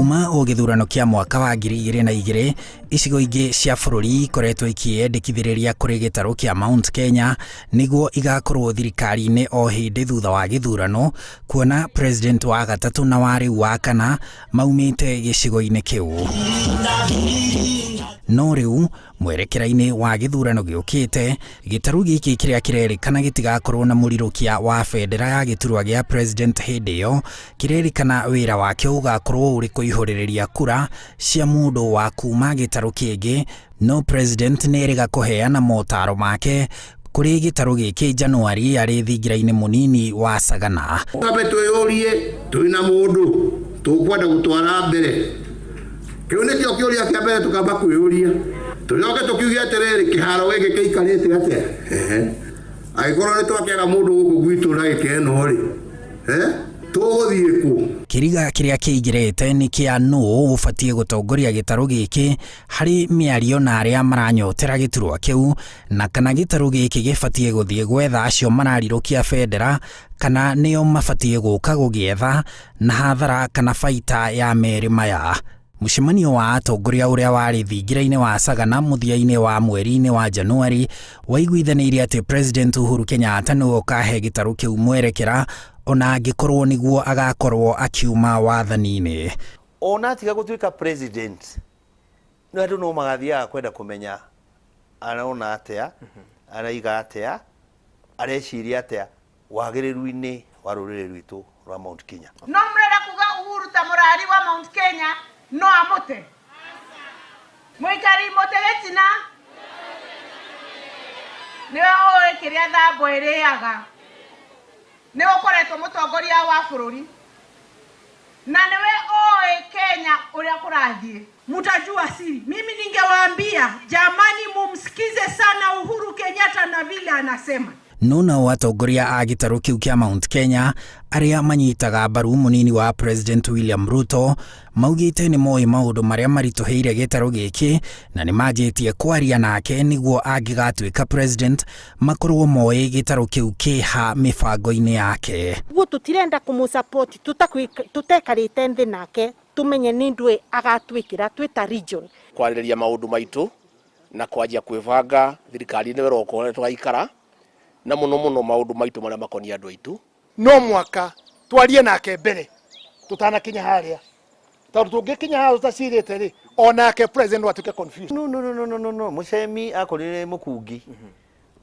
Kuma o gĩthurano kĩa mwaka wa 2002, icigo ingĩ cia bũrũri ikoretwo ikĩyendekithĩrĩria kũrĩ gĩtarũ kĩa Mount Kenya nĩguo igakorwo thirikari-inĩ o hĩndĩ thutha wa gĩthurano, kuona president wa gatatũ na wa rĩu wa kana maumĩte gĩcigo-inĩ kĩu. No rĩu mwerekera-inĩ wa gĩthurano gĩũkĩte, gĩtarũ gĩkĩ kĩrĩa kĩrerĩkana gĩtigakorwo na mũrirũkia wa bendera ya gĩturwa gĩa president hĩndĩ ĩyo, kĩrerĩkana wĩra wakĩo ũgakorwo ũrĩ kũihũrĩrĩria kura cia mũndũ wa kuma gĩtarũ kĩngĩ, no president nĩerĩga kũheana motaro make kũrĩ gĩtarũ gĩkĩ Januari arĩ thingira-inĩ mũnini wa Sagana. Twambe twĩyũrie twĩna mũndũ tũkwenda gũtwara mbere. Kĩu nĩkĩo kĩũria kĩa mbere tũkamba kwĩyũria. Tũcoke tũkiuge atĩrĩrĩ, kĩharo gĩkĩ kĩikarĩte atĩa? Angĩkorwo nĩ twakĩaga mũndũ gũkũ gwitũ na gĩkeno rĩ, tũgũthiĩ kũ? Kĩriga kĩrĩa kĩingĩrĩte nĩ kĩa nũũ ũbatiĩ gũtongoria gĩtarũ gĩkĩ harĩ mĩario na arĩa maranyotera gĩturwa kĩu, na kana gĩtarũ gĩkĩ gĩbatiĩ gũthiĩ gwetha acio mararirũkia bendera kana nĩo mabatiĩ gũka gũgĩetha, na hathara kana baita ya merĩ maya. Mũcemanio wa atongoria ũrĩa warĩ thingira-inĩ wa Sagana mũthia-inĩ wa mweri-inĩ wa Januari waiguithanĩirie atĩ President Uhuru Kenyatta nĩwe ũkahe gĩtarũ kĩu mwerekera ona angĩkorwo nĩguo agakorwo akiuma wathani-inĩ. Ona atiga gũtuĩka president, no andũ no magathiaga kwenda kũmenya arona atĩa, araiga atĩa, areciria atĩa wagĩrĩru-inĩ wa rũrĩrĩ rwitũ rwa Mount Kenya. No mũrenda kuga Uhuru ta mũrari wa Mount Kenya no amũte? Mũikari mũtĩ gĩtina nĩwe ũĩ kĩrĩa thambo ĩrĩaga. Nĩwe ũkoretwo mũtongoria wa bũrũri na nĩwe ũĩ Kenya ũrĩa kũrathiĩ. Mtajua siri. Mimi ningewaambia jamani, mumsikize sana Uhuru Kenyatta na vile anasema. No nao atongoria a gĩtarũ kĩu kĩa Mount Kenya arĩa manyitaga mbaru mũnini wa President William Ruto maugĩte nĩ moĩ maũndũ marĩa maritũhĩire gĩtarũ gĩkĩ na nĩ manjĩtie kwaria nake nĩguo angĩgatuĩka president makorwo moĩ gĩtarũ kĩu kĩha mĩbango-inĩ yake. Guo tũtirenda kũmũ-support tũtekarĩte nthĩ nake tumenye nĩ ndũĩ agatwĩkĩra twĩ ta region. Kwarĩrĩria maũndũ maitũ na kwanjia kwĩbanga thirikari-inĩ ĩroka ũrĩa tũgaikara na mũno mũno maũndũ maitũ marĩa makoniĩ andũ aitũ. No mwaka twarie nake mbere tutanakinya haria, tondũ tũngĩkinya haha tũtacirĩte rĩ, onake president no atuĩke confused. No, no, no, no, no, no, no. Mũcemi akorire mũkungi.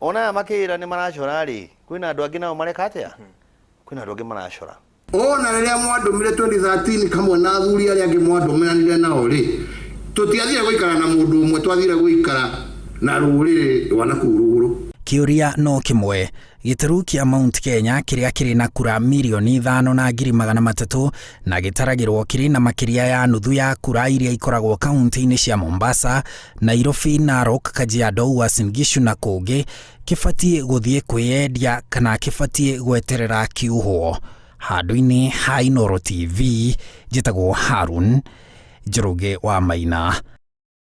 Ona aya makĩra nĩ maracora rĩ, kwĩna andũ angĩ nao mareka atĩa? Kwĩna andũ angĩ maracora. Ona rĩrĩa mwandũmire 2013 kamwe na athuri arĩa angĩ mwandũmĩranire nao rĩ, tũtiathire gũikara na mũndũ ũmwe, twathire gũikara na rũrĩrĩ rwa nakũu rũgũrũ. Kĩũria no kĩmwe, gĩtarũ kĩa Mount Kenya kĩrĩa kĩrĩ na kura 5,300,000 na gĩtaragĩrwo kĩrĩ na makĩria ya nuthu ya kura iria ikoragwo kaunti-inĩ cia Mombasa, Nairobi, Narok, Kajiado, Uasin Gishu na kũngĩ, kĩbatiĩ gũthiĩ kwĩyendia kana kĩbatiĩ gweterera kiuhwo. Handũ-inĩ ha Inooro TV, njĩtagwo Harun Njoroge wa Maina.